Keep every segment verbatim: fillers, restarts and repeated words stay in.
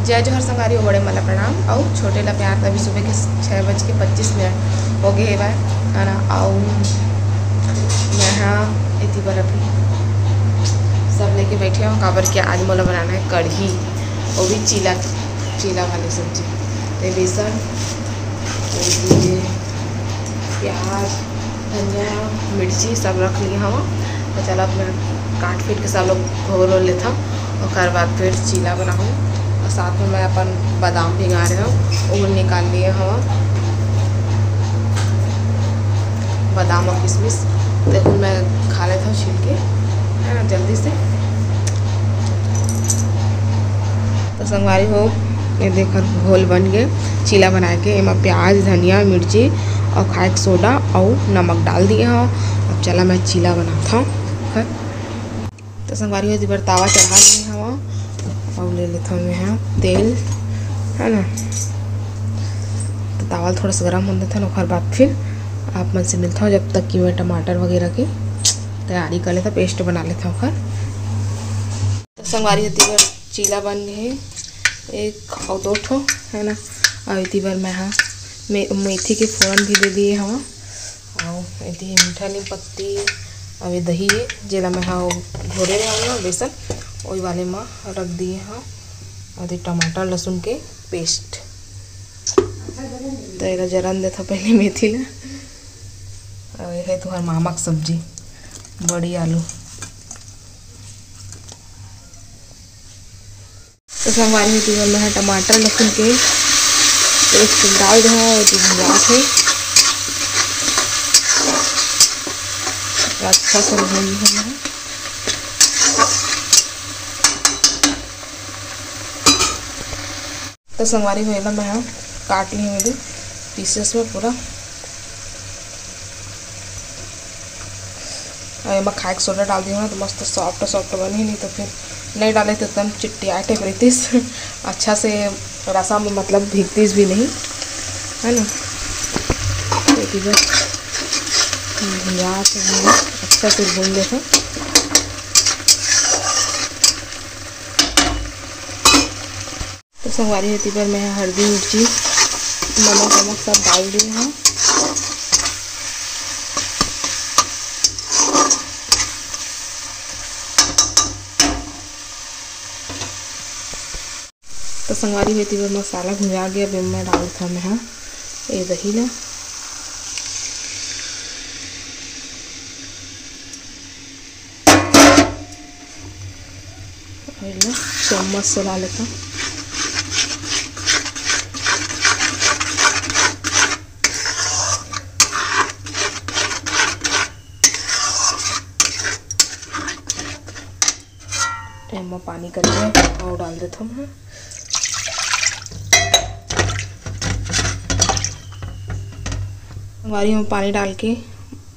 जय जोहार संगवारी हो, बड़े मन ला प्रणाम अउ छोटे ला प्यार। अभी सुबह के छः बज के पच्चीस मिनट हो गए हेवय, है ना। अउ मैं हा एती बर अभी सब लेके बैठे हूँ, काबर कि आज मोला बनाना है कढ़ी, वो भी चीला, चीला वाली सब्जी। तो बेसन, ये प्याज, धनिया, मिर्ची सब रख लिए हवं। तो चला, अब मैं काट पीट के सब लोग घोल ओल लेथव, ओकर बाद फिर चीला बनाहूँ। और साथ में मैं अपन बादाम भिंगा रहे हूँ, वो निकाल लिए हवं, बादाम और किशमिश। देखो, मैं खा लेथव छील के, है ना, जल्दी से। तो संगवारी हो, ये देखो, घोल बन के चीला बनाए के, एमा प्याज, धनिया, मिर्ची और खाए के सोडा और नमक डाल दिए हवं। अब चला, मैं चीला बनाथव। तो संगवारी हो, एती बर तावा चढ़ा लिए हवं और ले लेथव मैं हा तेल, है ना। तो तावा ल थोड़ा सा गरम होने देथन, ओकर बाद फिर आप मन से मिलथव, जब तक कि मैं टमाटर वगैरह के तैयारी कर लेथव, पेस्ट बना लेथव ओकर। तो संगवारी हो, एती बर चीला बन गए हे एक अउ दो ठो, है ना। अउ एती बर मैं हा मे-, मेथी के फोरन भी दे दिए हवं। अउ एती हे मीठा नीम पत्ती, अउ ये दही हे, जेला मैं हा घोरे रहे हवं ना बेसन, वही वाले म रख दिए हवं। अउ ये टमाटर लहसुन के पेस्ट। तो एला जरन देथव पहले मेथी ला। अउ ये हे तुहर मामा के सब्जी, बड़ी आलू। तो संगवारी हो, एती बर मैं हा टमाटर लहसुन के पेस्ट डाल दे हवं, एती भुंजात हे। अच्छा से भून लेना है। तो संगवारी हो, एला मैं हा काट ली हवं पीसेस में पूरा। अउ एमा खाए के सोडा डाल दिए हवं ना, तो मस्त सॉफ्ट सॉफ्ट बनही, नहीं तो फिर नहीं डाले तो एकदम चिट्टिया टाइप रहतिस। अच्छा से रसा में, मतलब, भीगतिस भी नहीं, है ना। तो एती बर भुंजा के अच्छा से भून लेथन। तो संगवारी हो, एती बर मैं हल्दी, मिर्ची, नमक वमक सब डाल दिए हवं। तो संगवारी हो, एती बर मसाला भुंजा गया, अब एमा डालत हवं मैं हा ये दही ला। एला चम्मच से ला लेथन। एमा पानी करके अउ डाल देथन मैं। संगवारी हो, पानी डाल के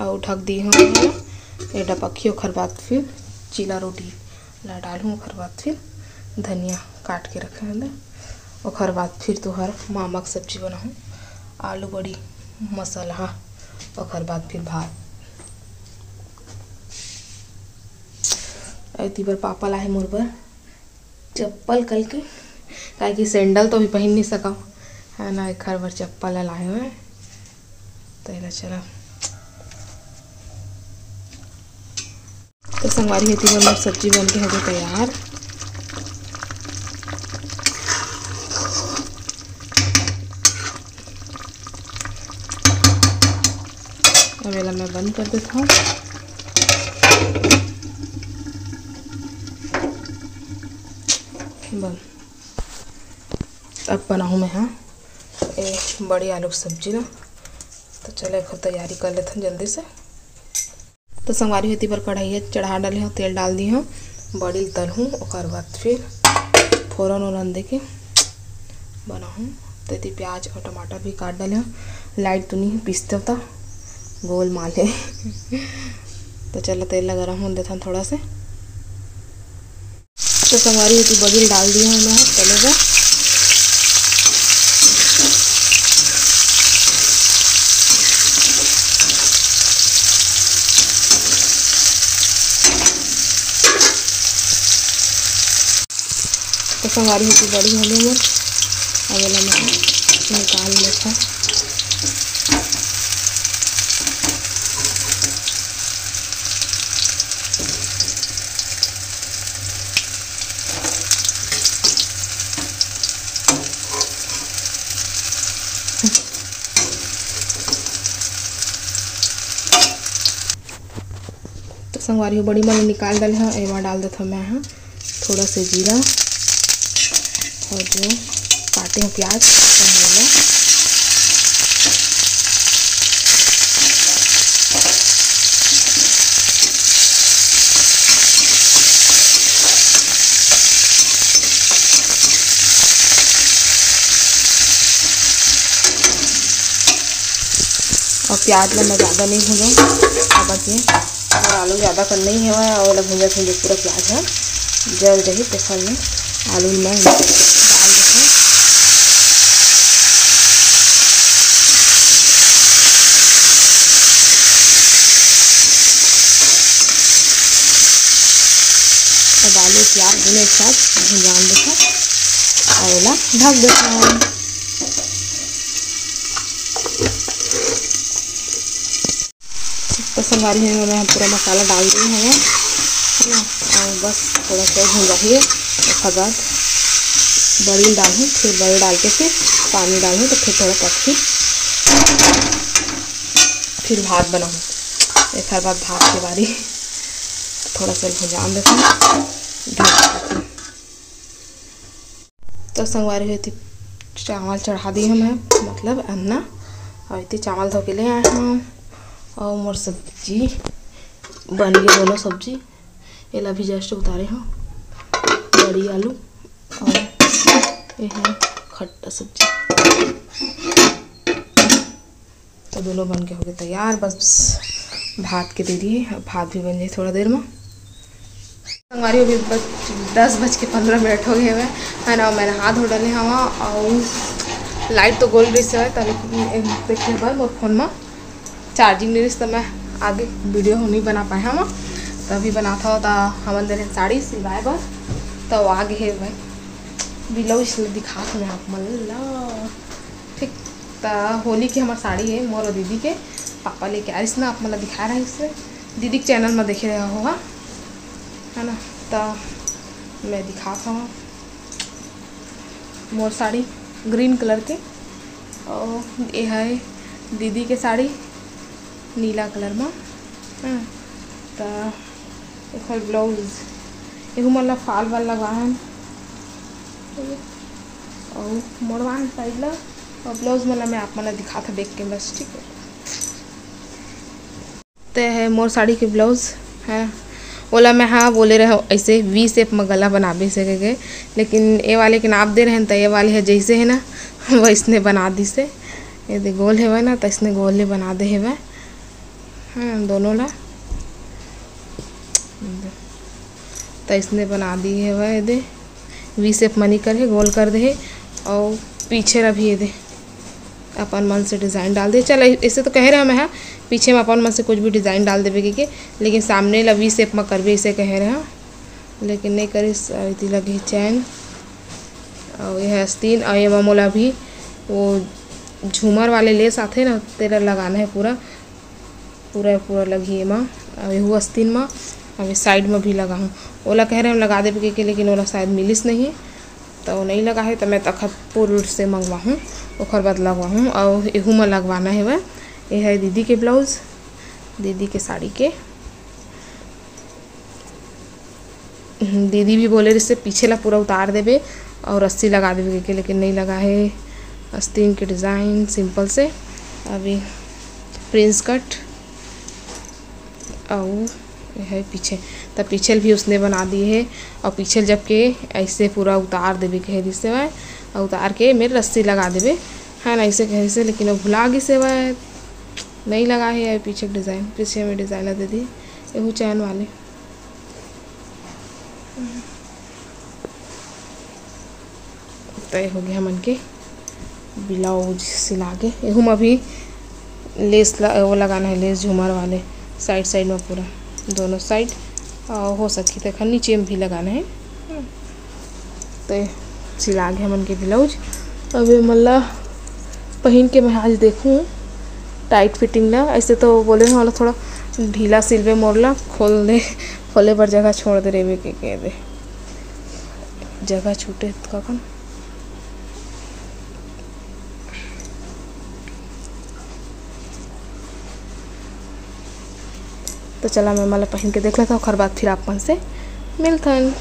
अउ ढक दी हवं। ये डपकही, ओखर बाद फिर चीला रोटी ला डालहूँ, ओखर बाद फिर धनिया काट के रखे हवं, ओखर बाद फिर तुहर मामा के सब्जी बनाहूँ, आलू बड़ी मसाला, ओखर बाद फिर भात। एती बर पापा लाहे मोर बर चप्पल कल के, काहे कि सैंडल तो अभी पहिन नहीं सकव, है ना, एखर बर चप्पल ला लाए हवं। तो एला चला। तो संगवारी हो, एती बर मोर सब्जी बन के हो गए तैयार। अब एला मैं बंद कर देथव। बंद। अब बनाहूँ मैं हा ए बड़ी आलू के सब्जी ला। तो चलो, एक तैयारी कर लेथन जल्दी से। तो संगवारी हो, एती बर कढ़ाई चढ़ा डाले हवं, तेल डाल दी हवं, बड़ी ल तलहूँ, ओकर बाद फिर फोरन ओरन दे के बनाहूँ। तो एती प्याज और टमाटर भी काट डाले हवं। लाइट तो नहीं है, पीसते होता गोल माल है। तो चलो, तेल ला गरम होने देथन थोड़ा से। तो संगवारी हो, एती बड़ी ल डाल दिए हवं मैं तले बर। तो संगवारी हो, बड़ी हो गे मोर। अब एला मैं निकाल लेथव। तो संगवारी हो, बड़ी मन निकाल डाले हव। एमा डाल देथव मैं ह थोड़ा से जीरा और जो काटे हव प्याज, ओला और प्याज ला मैं ज़्यादा नहीं भूनूँ, काबर के और आलू ज़्यादा कन नहीं हवय, और ओला भूंजत भूंजत पूरा प्याज ह जल जाही, तेखर में आलू ला डाल देथव। अब आलू प्याज दोनों एक साथ भुंजान देथव और ओला ढक देथव। तो संगवारी हो, मैं पूरा मसाला डाल दिए हवं, है ना। और बस थोड़ा सा भुंजाही, ओकर बाद बड़ी डालहूँ, फिर बड़ी डाल के फिर पानी डालहूँ, तो फिर थोड़ा पकही, फिर भात बनाहूँ। एकर बाद भात के बारी, थोड़ा सा भुंजान देथन, ढक देथन। तो संगवारी हो, एती चावल चढ़ा दिए हवं, मतलब अन्ना, और एती चावल धो के ले आए हवं, और मोर सब्जी बन गे, दोनों सब्जी। एला भी just उतारे हवं, बड़ी आलू और ये है खट्टा सब्जी। तो दोनों बन के हो गए तैयार, बस भात के देरी है, अब भात भी बन जाए थोड़ा देर में। संगवारी, अभी बस दस बज के पंद्रह मिनट हो गए हवय, है ना। मैं नहा धो डले हवा और लाइट तो गोल रही से, तब देखे बर मोर फोन में चार्जिंग नहीं रही, तो मैं आगे वीडियो नहीं बना पाए हवा। तो अभी बनात हवा, तो हमन दे रहे साड़ी सिलवाए बर, तो आगे है भाई ब्लाउज दिखात हवं आप मन ला। ठीक, त होली के हमर साड़ी है, मोर और दीदी के पापा लेके आइस ना, आप मन ला दिखा रहे इससे, दीदी के चैनल में देखे रहे हो, हाँ, है ना। त मैं दिखात हवं मोर साड़ी ग्रीन कलर के, और ये है दीदी के साड़ी नीला कलर में, हाँ। त एकर ब्लाउज, एहू मन ला फाल वाल लगवा हन, अउ मोड़वा हन साइड ला, अउ ब्लाउज मन ला मैं आप मन ला दिखात हव देख के बस, ठीक है। ते है मोर साड़ी के ब्लाउज, है ना, ओला मैं हाँ बोले रहे ऐसे वी शेप में गला बनाबे से कह के, लेकिन ये वाले के नाप दे रहे हैं, तो ये वाले है जैसे है ना वैसने बना दी से। ये दे गोल हेवै ना, तो इसने गोल ही बना दे हेवै। हाँ, दोनों ला त इसने बना दी हेवै, एदे वी शेप मनी कर हे, गोल कर दे हे। और पीछे ला भी एदे अपन मन से डिज़ाइन डाल दे। चल, ऐसे तो कहे रहे मैं, हाँ, पीछे में अपन मन से कुछ भी डिज़ाइन डाल देबे के, के, लेकिन सामने ला वी शेप में करबे, ऐसे कहे रहे, हाँ, लेकिन नहीं करिस। अउ एती लगे चैन, और ये है आस्तीन, और ये मोला भी वो झूमर वाले लेस आथे ना, तेला लगाना है पूरा। पूरा पूरा लगही एमा, अउ एहू आस्तीन मा, अउ ए साइड मा भी लगाहूँ। ओला कहे रहे हम लगा देबे के, लेकिन ओला शायद मिलिस नहीं, त ओ नहीं लगा है, त मैं तखतपुर से मंगवाहूँ, ओकर बाद लगवाहूँ। अउ एहू मा लगवाना हेवै, ए है दीदी के ब्लाउज, दीदी के साड़ी के। हम्म, दीदी भी बोले रहिसे पीछे ला पूरा उतार देबे और रस्सी लगा देबे के, लेकिन नहीं लगा है। आस्तीन के डिज़ाइन सिंपल से, अभी प्रिंस कट, अउ ये है पीछे, त पीछे भी उसने बना दिए है। और पीछे जब के ऐसे पूरा उतार देबे कहे रहिसे वै, और उतार के मेर रस्सी लगा देबे, है ना, ऐसे कहे रहिसे, लेकिन वो भुला गिसे वै, नहीं लगा है। ये पीछे डिज़ाइन, पीछे में डिज़ाइन ला दे दी, एहू चैन वाले। तय हो गया हमन के ब्लाउज सिला के। एहू में अभी लेस ल-, वो लगाना है, लेस झूमर वाले साइड साइड में पूरा दोनों साइड, और हो सकी तो एखर नीचे में भी लगाना है। ते सिला गे हमन के ब्लाउज। अब ये मन ला पहिन के मैं आज देखूँ टाइट फिटिंग ला। ऐसे तो बोले हूँ, वाला थोड़ा ढीला सिलबे मोर ला, खोल दे, खोले बर जगह छोड़ दे रेवे के कह दे, जगह छूटे तो का कौन। तो चला, मैं मला पहिन के देख लेता हूँ, ओखर बाद फिर आप मन से मिलथन।